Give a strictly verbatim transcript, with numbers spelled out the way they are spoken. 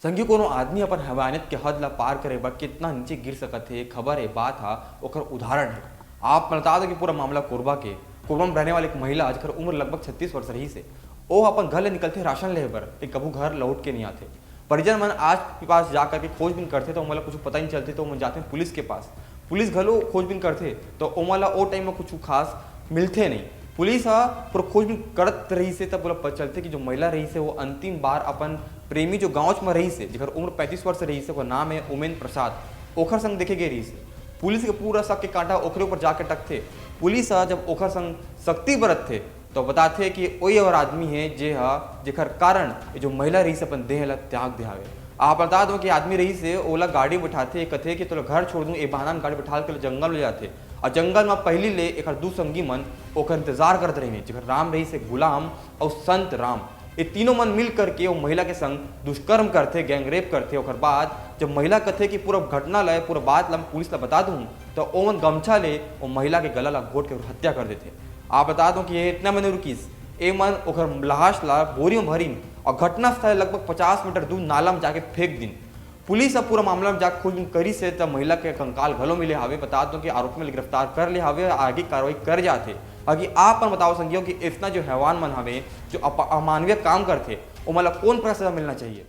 संगी, कोनो आदमी अपन हैवानियत के हद ला पार करे बर कितना नीचे गिर सकत हे, खबर ए बात हा ओकर उदाहरण हे। आप बता दो कि पूरा मामला कोरबा के, कोरबा में रहने वाली एक महिला, जेकर उम्र लगभग छत्तीस वर्ष रहिस हे, ओ अपन घर ले निकलथे राशन लेहे बर, लेकिन कभू घर लौट के नहीं आथे। परिजन मन आस पास जा करके खोजबीन करथे, तो ओमन ला कुछ पता नहीं चलथे, तो ओमन जाथे पुलिस के पास। पुलिस घलो खोजबीन करथे, तो ओमन ला ओ टाइम में कुछ खास मिलथे नहीं। पुलिस ह पूरा खोजबीन करत रहिस हे, तब ओला पता चलथे कि जो महिला रहिस हे, वो अंतिम बार अपन प्रेमी जो गाँव में रहिस हे, जेकर उम्र पैंतीस वर्ष रहिस हे, ओकर नाम हे उमेन प्रसाद, ओकर संग देखे गे रहिस हे। पुलिस के पूरा शक के कांटा ओकरे ऊपर जाके टकथे। पुलिस ह जब ओकर संग सख्ती बरतथे, तो बताथे कि ओही और आदमी हे, जे ह, जेकर कारण ये जो महिला रहिस हे, अपन देह ला त्याग दे हावे। आप बता दो कि आदमी रहिस हे, ओला गाड़ी बिठाथे, कथे कि तोला घर छोड़ दूं, ए बहाना में गाड़ी बिठा के जंगल ले जाथे। और जंगल में पहली ले एकर दू संगी मन ओकर इंतजार करत रहिन, जेकर नाम रहिस हे गुलाम और संत राम। ये तीनों मन मिल करके वो महिला के संग दुष्कर्म करथे, गैंग रेप करथे। ओकर बाद जब महिला कथे कि पूरा घटना ला, पूरा बात ला मैं पुलिस ला बता दूं, तो ओमन गमछा ले वो महिला के गला ला घोट के हत्या कर देथे। आप बता दो कि ये इतना में नहीं रुकिस, ए मन ओकर लाश ला बोरी में भरिन और घटना स्थल लगभग पचास मीटर दूर नाला में जाके फेंक दिन। पुलिस ह पूरा मामला में जाके खोजबीन करिस हे, त महिला के कंकाल घलो मिले हावे। बता दो कि आरोपी मन ला गिरफ्तार कर ले हावे और आगे कार्रवाई कर जाथे। बाकी आप मन बताओ संगियो कि इतना जो हैवान मन हवे, जो अप-, अमानवीय काम करथे, ओमन ला कौन प्रकार सजा मिलना चाहिए?